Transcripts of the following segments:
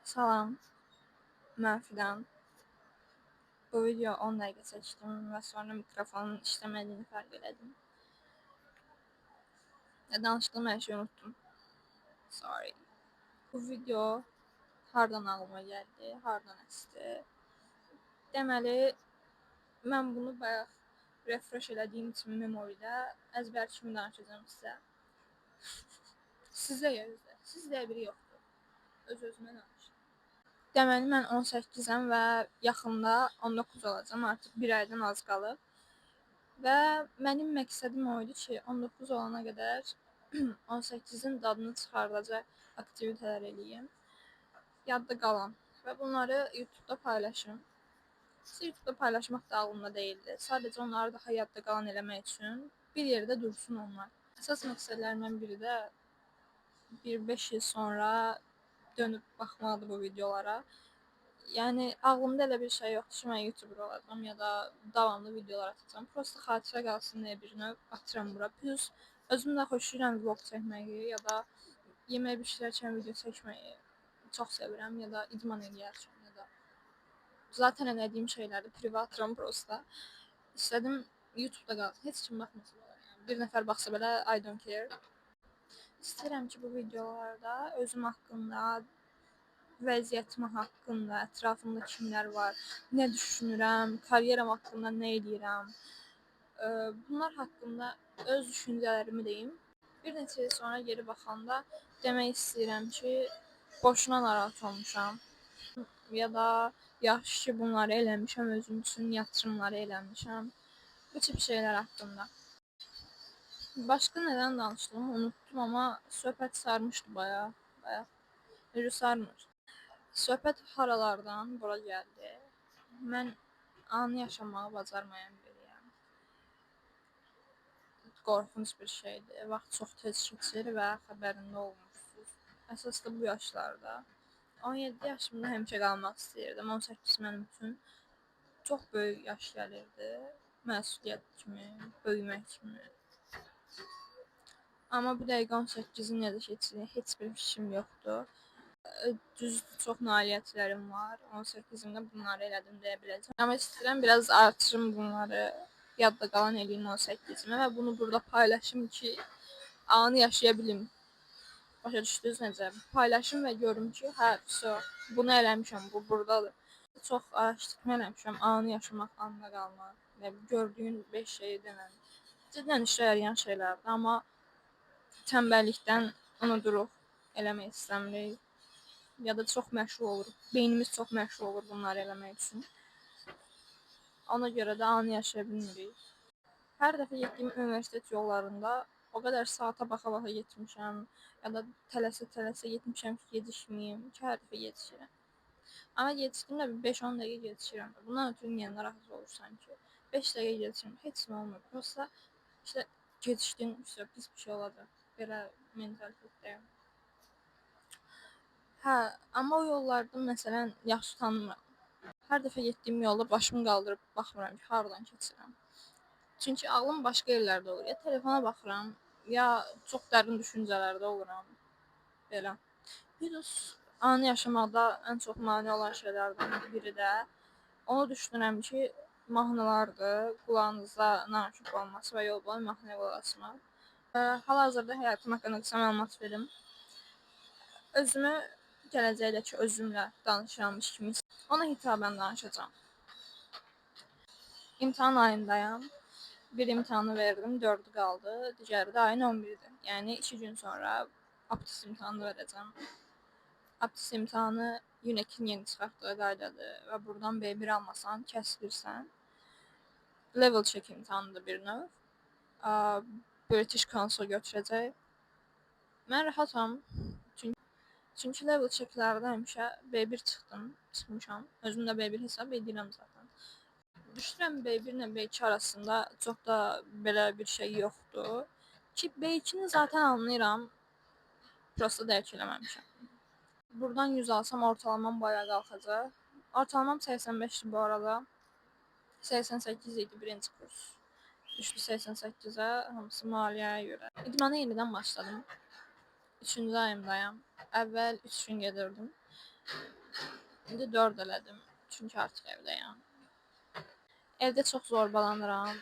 Salam, mən Fidan. Bu video 10 dəqiqə çəkdim və sonra mikrofonun işləmədiyini fərq elədim. Nə danışdığım hər şeyi unutdum. Sorry. Bu video hardan ağlıma gəldi, hardan əsdi? Deməli, mən bunu bayaq refresh elədiyim üçün memorydə əzbər kimi danışacağam sizə. Sizə ya özdə. Siz deyə biri yoxdur. Öz-özümə danışıram. Deməli, mən 18-əm və yaxında 19 olacağam. Artıq bir aydan az qalıb. Və mənim məqsədim o idi ki, 19 olana qədər 18-in dadını çıxardacaq aktivitələr eləyim. Yadda qalan və bunları YouTube-da paylaşım. YouTube-da paylaşmaq da ağlımda deyildi. Sadəcə onları daha yadda qalan eləmək üçün bir yerdə dursun onlar. Əsas məqsədlərimdən biri də bir 5 il sonra dönüb baxmaqdır bu videolara. Yəni ağlımda elə bir şey yoxdur ki, mən YouTuber olacağam ya da davamlı videolar atacağam. Prosta xatirə qalsın deyə bir növ atıram bura. Plus özüm də xoşlayıram vlog çəkməyi ya da yemək bişirərkən video çəkməyi çox sevirəm ya da idman eləyərkən ya da zaten elədiyim şeyləri privə atıram prosta. İstədim YouTube-da qalsın. Heç kim baxmasa belə, yəni bir nəfər baxsa belə I don't care. İstəyirəm ki, bu videolarda özüm haqqında, vəziyyətim haqqında, ətrafımda kimlər var, nə düşünürəm, karyeram haqqında nə eləyirəm, bunlar haqqında öz düşüncələrimi deyim. Bir neçə il sonra geri baxanda demək istəyirəm ki, boşuna narahat olmuşam ya da yaxşı ki, bunları eləmişəm, özüm üçün yatırımları eləmişəm. Bu tip şeylər haqqında. Başqa nədən danışdığımı unutdum, amma söhbət sarmışdı bayağı, bayaq. Necə sarmır. Söhbət haralardan bura gəldi. Mən anı yaşamağı bacarmayan biriyəm. Qorxunc bir şeydir. Vaxt çox tez keçir və xəbərində olmursunuz. Əsas da bu yaşlarda. 17 yaşımda həmişə qalmaq istəyirdim. 18 mənim üçün çox böyük yaş gəlirdi. Məsuliyyət kimi, böyümək kimi. Amma bu dəqiqə 18-in necə keçdiyini heç bir fikrim yoxdur. Düzdür, çox nailiyyətlərim var. 18-imdə bunları elədim deyə biləcəm. Amma istəyirəm biraz artırım bunları, yadda qalan eləyim 18-imə və bunu burada paylaşım ki, anı yaşaya bilim. Başa düşdünüz necə? Paylaşım və görüm ki, hə, vso, bunu eləmişəm, bu burdadır. Çox araşdırma eləmişəm, anı yaşamaq, anda qalmaq, nə gördüyün 5 şeyi denən. Cidden işə yarayan şeylərdir, amma tənbəllikdən unuduruq, eləmək istəmirik ya da çox məşğul oluruq. Beynimiz çox məşğul olur bunları eləmək üçün. Ona görə də anı yaşaya bilmirik. Hər dəfə getdiyim universitet yollarında o qədər saata baxa-baxa getmişəm ya da tələsə-tələsə getmişəm ki, yetişməyim, ki, hər dəfə yetişirəm. Amma yetişdiyimdə bir 5-10 dəqiqə yetişirəm. Bundan ötürü niyə narahat olursan ki? 5 dəqiqə yetişirəm, heç nə olmur. Prosta işte gecikdin, vso, pis bir şey olacaq. Belə mentalitetdəyəm. Hə, amma o yollarda məsələn yaxşı tanımıram. Hər dəfə getdiyim yolda başımı qaldırıb baxmıram ki, hardan keçirəm. Çünki ağlım başqa yerlərdə olur. Ya telefona baxıram, ya çox dərin düşüncələrdə oluram. Belə. Plus anı yaşamaqda ən çox mane olan şeylərdən biri də onu düşünürəm ki, mahnılardır. Qulağınızda naşıq olması və yol boyu mahnıya qulaq asmaq. Hal-hazırda həyatım haqqında qısa məlumat verim. Özümü gələcəkdəki özümlə danışırammış kimi ona hitabən danışacağam. İmtahan ayındayam. Bir imtahanı verdim, 4-ü qaldı. Digəri də ayın 11-dir. Yəni 2 gün sonra Aptis imtahanını verəcəm. Aptis imtahanı UNEC-in yeni çıxartdığı qaydadır və buradan B1 almasan kəsilirsən. Level check imtahanıdır bir növ. British Council götürəcək. Mən rahatam. Çünki level checklərdə həmişə B1 çıxdım, çıxmışam. Özüm də B1 hesab edirəm zaten. Düşünürəm B1 ilə B2 arasında çox da belə bir şey yoxdur. Ki B2-ni zaten anlayıram. Prosta dərk eləməmişəm. Buradan 100 alsam ortalamam bayağı qalxacaq. Ortalamam 85-dir bu arada. 88 idi birinci kurs. Düşdü 88-ə, hamısı maliyyəyə görə. İdmana yenidən başladım. 3-cü ayımdayam. Əvvəl 3 gün gedirdim. İndi 4 elədim, çünki artıq evdəyəm. Evdə çox zorbalanıram.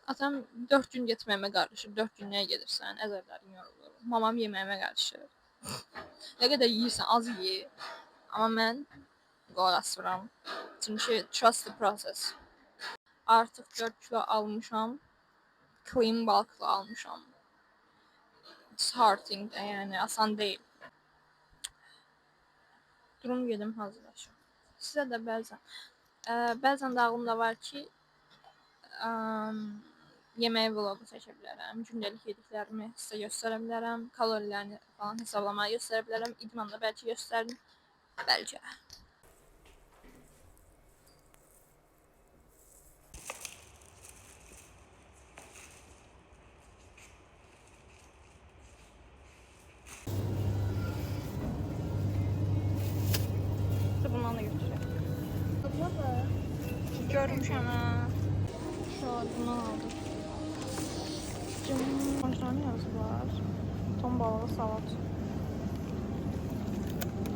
Atam 4 gün getməyimə qarışır. 4 gün nəyə gedirsən? Əzəllərin yorulur. Mamam yeməyimə qarışır. Nə qədər yeyirsən, az ye. Amma mən qulaq asmıram. Çünki trust the process. Artıq 4 kilo almışam. Clean bulkla almışam. It's hard thing də, yəni asan deyil. Durum gedim hazırlaşım. Sizə də bəzən, bəzən də ağlımda var ki, yemək vloqu çəkə bilərəm, gündəlik yediklərimi sizə göstərə bilərəm, kalorilərini falan hesablamağı göstərə bilərəm, idmanda bəlkə göstərim, bəlkə. Bundan da götürək. Görmüşəm hə. Şu bundan aldım. Başlarını yazıblar. Ton balığı salat.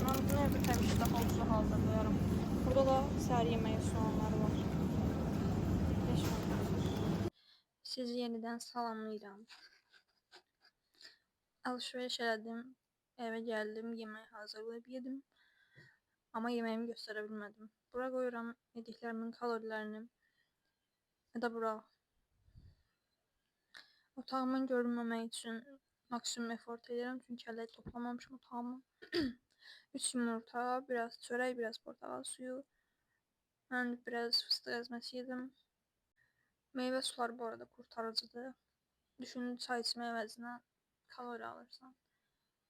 Mən bunu evdə həmişə daha ucuz hazırlayarım. Burada da səhər yeməyi soğanları var. 5 manat. Sizi yenidən salamlayıram. Alışveriş elədim. Evə gəldim, yemək hazırlayıb yedim. Amma yeməyimi göstərə bilmədim. Bura qoyuram yediklərimin kalorilərini. Ya da bura. Otağımın görünməmək üçün maksimum effort edirəm. Çünki hələ toplamamışım otağımı. 3 yumurta, biraz çörək, biraz portağal suyu. Mən biraz fıstıq əzməsi yedim. Meyvə suları bu arada qurtarıcıdır. Düşün, çay içmək əvəzinə kalori alırsan,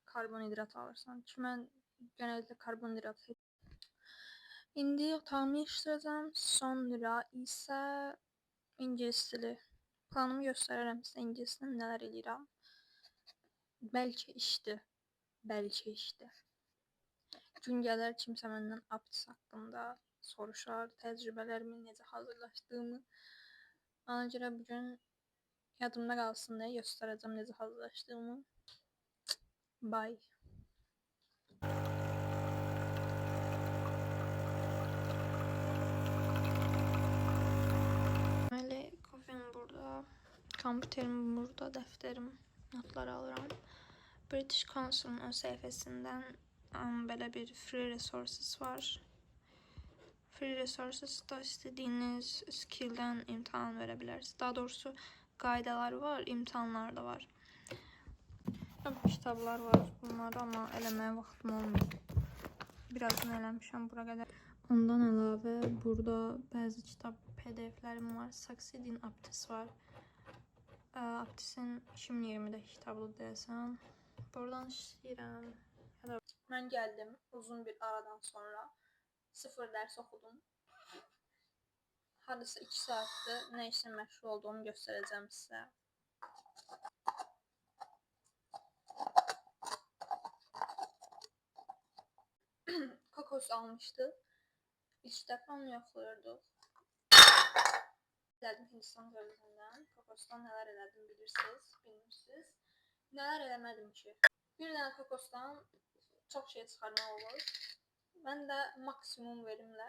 karbonhidrat alırsan. Ki mən genəlliklə karbonhidrat. İndi otağımı yığışdıracağam. Sonra isə ingilis dili. Planımı göstərərəm sizə ingilis dilində nələr eləyirəm. Bəlkə işdir. Bəlkə işdir. Gün gələr kimsə məndən APTIS haqqında soruşar, təcrübələrimi, necə hazırlaşdığımı. Ona görə bu gün yadımda qalsın deyə göstərəcəm necə hazırlaşdığımı. Bye. Deməli, kofem burada, kompüterim burada, dəftərim, notlar alıram. British Council'ın öz səhifəsindən belə bir free resources var. Free resources-da istədiyiniz skilldən imtahan verə bilərsiniz. Daha doğrusu qaydalar var, imtahanlar da var. Bu kitablar var bunları, amma eləməyə vaxtım olmur. Birazını eləmişəm bura qədər. Ondan əlavə burada bəzi kitab PDF-lərim var. Succeed in APTIS var. APTIS-in 2020-dəki kitabıdır deyəsən. Buradan işləyirəm. Mən gəldim uzun bir aradan sonra. 0 dərs oxudum. Hardasa 2 saatdır nə işlə məşğul olduğumu göstərəcəm sizə. Kokos almışdıq. İlk dəfə onu yoxlayırdıq. Elədim Hindistan cevizindən. Kokosdan nələr elədim bilirsiniz, bilmirsiniz. Nələr eləmədim ki. Bir dənə kokosdan çox şey çıxarmaq olur. Mən də maksimum verimlə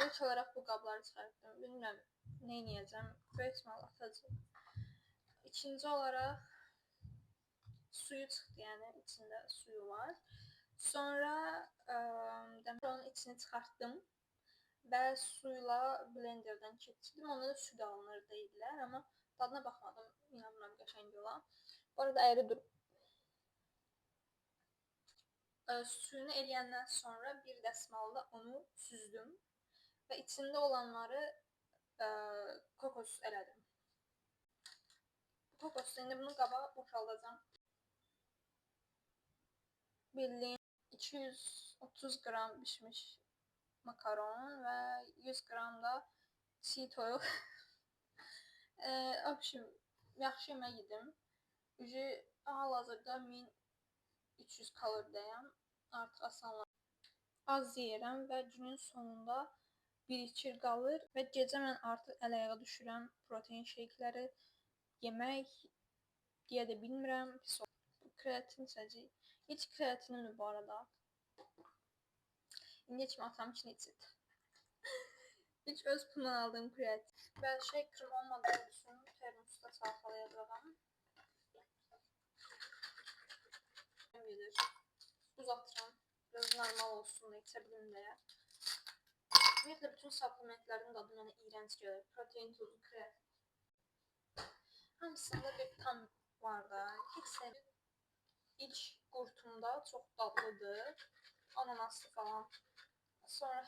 ilk olaraq bu qabları çıxartdım. Bilmirəm nə eləyəcəm. Böyük ehtimal atacağım. İkinci olaraq suyu çıxdı, yəni içində suyu var. Sonra onun içini çıxartdım və suyla blenderdən keçirdim. Onda da süd alınır deyirlər, amma dadına baxmadım. İnanmıram qəşəng ola. Bu arada əyri durub. Suyunu eləyəndən sonra bir dəsmalla onu süzdüm və içində olanları kokos elədim. Kokos, indi bunu qaba boşaldacağam. Bildiyin 230 qram bişmiş makaron və 100 qram da çiğ toyuq. Obşim, yaxşı yemək yedim. Ücü hal-hazırda 1300 kaloridəyəm. Artıq asanlar. Az yeyirəm və günün sonunda birikir qalır və gecə mən artıq əl-ayağa düşürəm. Protein şeykləri yemək deyə də bilmirəm. Pis olur. Kreatin içəcəyik. İlk kreatinimdir bu arada. İndiyə kimi atam kimi içirdi. İlk öz pulumdan aldığım kreatin. Və shaker'ım olmadığı üçün termosda çalxalayacağam. Gedir. Buz atıram. Biraz normal olsun da içə bilim deyə. Ümumiyyətlə bütün supplementlərin dadı mənə iyrənc gəlir. Protein tozu, kreatin. Hamısında bir tam var da. Heç sevmirəm. İlk qurtumda çox dadlıdır. Ananaslı falan. Sonra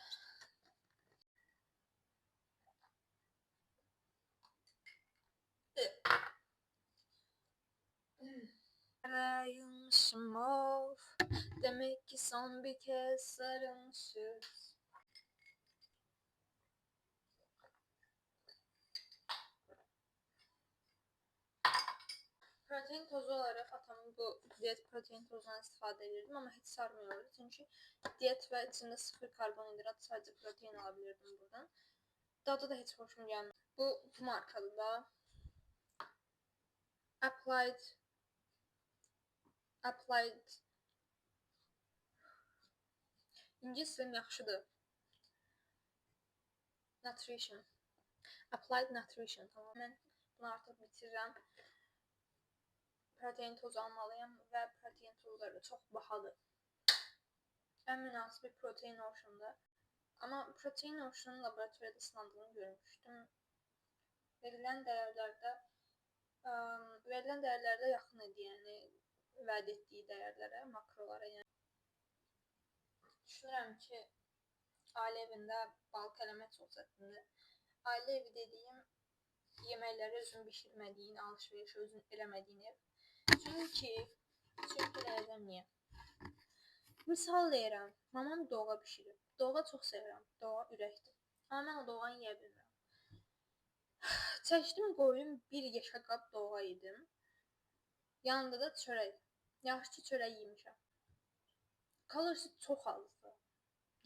Arayılmışım of. Demek ki son bir kez sarılmışız. Protein tozu olaraq atamın bu diyet protein tozundan istifadə edirdim, amma heç sarmıyordu. Çünki diyet və içində 0 karbonhidrat, sadəcə protein ala bilirdim buradan. Dadı da heç xoşuma gəlmir. Bu markalı da. Applied İngilis dilim yaxşıdır. Nutrition. Applied Nutrition. Tamam, mən bunu artıq bitirirəm. Protein tozu almalıyam və protein tozları çox bahadır. Ən münasibi Protein Ocean'da. Amma Protein Ocean'ın laboratoriyada sınandığını görmüşdüm. Verilən dəyərlərdə yaxın idi, yəni vəd etdiyi dəyərlərə, makrolara, yəni. Düşünürəm ki, ailə evində balıq eləmək çox çətindir. Ailə evi dediyim, yeməkləri özün bişirmədiyin, alış-verişi özün eləmədiyin ev. Çünki deyəcəm niyə? Misal deyirəm, mamam doğğa bişirir. Doğğa çox sevirəm, doğğa ürəkdir. Amma mən o doğanı yeyə bilmirəm. Çəkdim, qoydum, bir yeşə qab doğğa yedim. Yanında da çörək. Yaxşı ki, çörək yemişəm. Kalorisi çox azdır.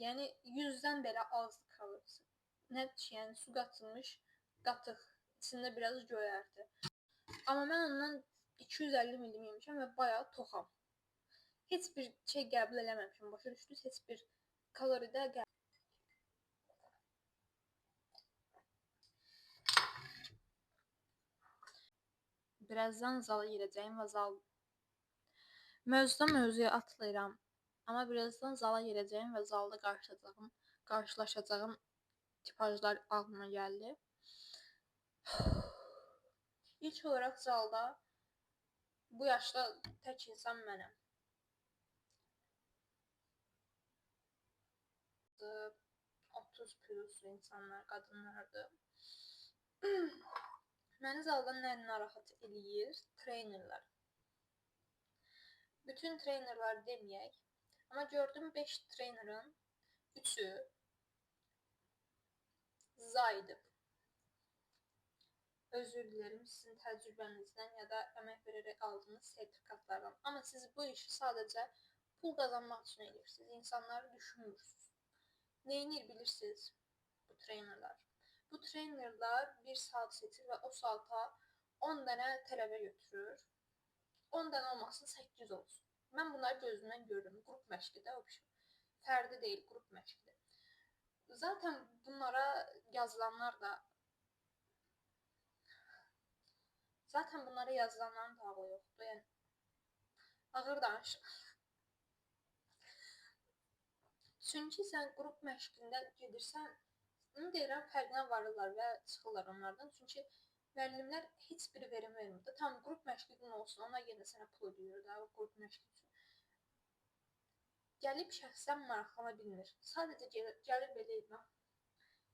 Yəni, 100-dən belə azdır kalorisi. Nə ki, yəni, su qatılmış qatıq, içində biraz göyərti. Amma mən ondan 250 milim yemişəm və bayağı toxam. Heç bir şey qəbul eləməmişəm. Başa düşdünüz? Heç bir kalori də qəbul. Birazdan zala girəcəyim və zal... Mövzudan mövzuya atlayıram. Amma birazdan zala girəcəyim və zalda qarşılaşacağım tipajlar ağlıma gəldi. İlk olaraq zalda bu yaşda tək insan mənəm. 30 plus insanlar, qadınlardır. Məni zalda nə narahat eləyir? Treynerlər. Bütün treynerlər deməyək. Amma gördüm 5 treynerin 3-ü zaydı. Özür dilerim sizin təcrübənizdən ya da əmək verərək aldığınız sertifikatlardan. Amma siz bu işi sadəcə pul qazanmaq üçün edirsiniz. İnsanları düşünmürsünüz. Neynir bilirsiniz bu treynerlər? Bu treynerlər bir saat seçir və o saata 10 dənə tələbə götürür. 10 dənə olmasın, 8 olsun. Mən bunları gözümdən görürüm. Qrup məşqi də o bir şey. Fərdi deyil, qrup məşqidir. Zaten bunlara yazılanlar da zaten bunlara yazılanların da ağlı yoxdur. Yəni, ağır danışır. Çünki sən qrup məşqində gedirsən, bunu deyirəm, fərqinə varırlar və çıxırlar onlardan. Çünki müəllimlər heç bir verim vermir. Tam qrup məşqi gün olsun, ona yenə sənə pul ödəyir da, qrup məşqi üçün. Gəlib şəxsən maraqlana bilmir. Sadəcə gəlib belə edir.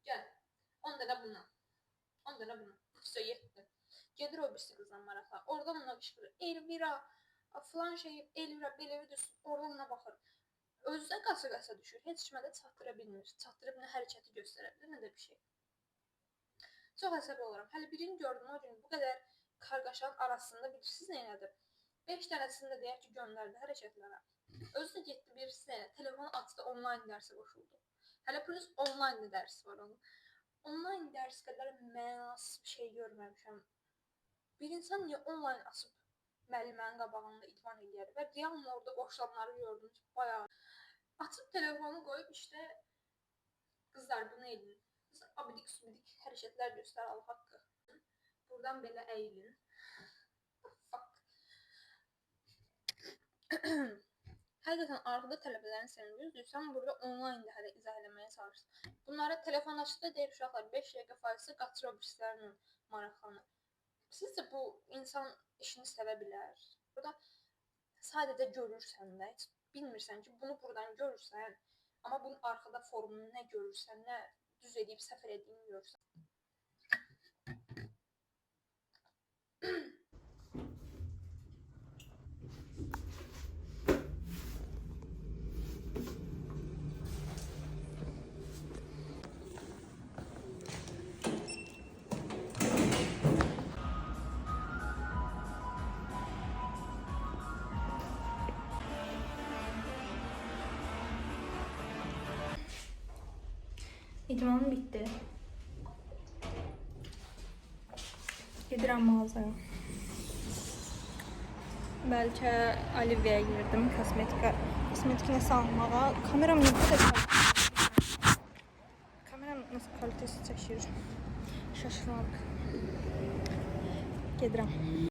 Gəl, 10 dənə bundan, 10 dənə bundan. Vəsə, yetdi. Gedir o birisi qızla maraqlanır. Oradan ona qışqırır. Elvira, filan şey, Elvira, belə düşsün. Oradan ona baxır. Özü də qasa-qasa düşür. Heç kimə də çatdıra bilmir. Çatdırıb nə hərəkəti göstərə bilir, nə də bir şey. Çox əsəbi oluram. Hələ birini gördüm o gün bu qədər karqaşanın arasında bilirsiniz nə elədi? 5 dənəsini də deyək ki, göndərdi hərəkətlərə. Özü də getdi birisi nə elədi? Telefonu açdı, onlayn dərsə qoşuldu. Hələ plus onlayn dərsi var onun. Onlayn dərs qədər mənasız bir şey görməmişəm. Bir insan niyə onlayn açıb müəllimənin qabağında idman eləyər? Və realım orada qoşulanları gördüm ki, bayağı. Açıb telefonu qoyub işte qızlar bunu edin. Abidik subidik hərəkətlər göstər Allah haqqı. Buradan belə əyilin. Fuck. Həqiqətən arxada tələbələrin sevimli düzdür. Sən burada onlayn da hələ izah eləməyə çalışırsan. Bunlara telefon açdı da deyir uşaqlar 5 dəqiqə faizi qaçır o birislərlə maraqlanır. Sizcə bu insan işini sevə bilər? Burada sadəcə görürsən də, heç bilmirsən ki, bunu buradan görürsən, amma bunun arxada formunu nə görürsən, nə düz eləyib səhv elədiyini görürsən. İdmanım bitdi. Gedirəm mağazaya. Bəlkə Olivia girdim kosmetika, kosmetik nəsə almağa. Kameram nə qədər Kameram nasıl kalitesiz çəkir? Şaşırmalıq. Gedirəm.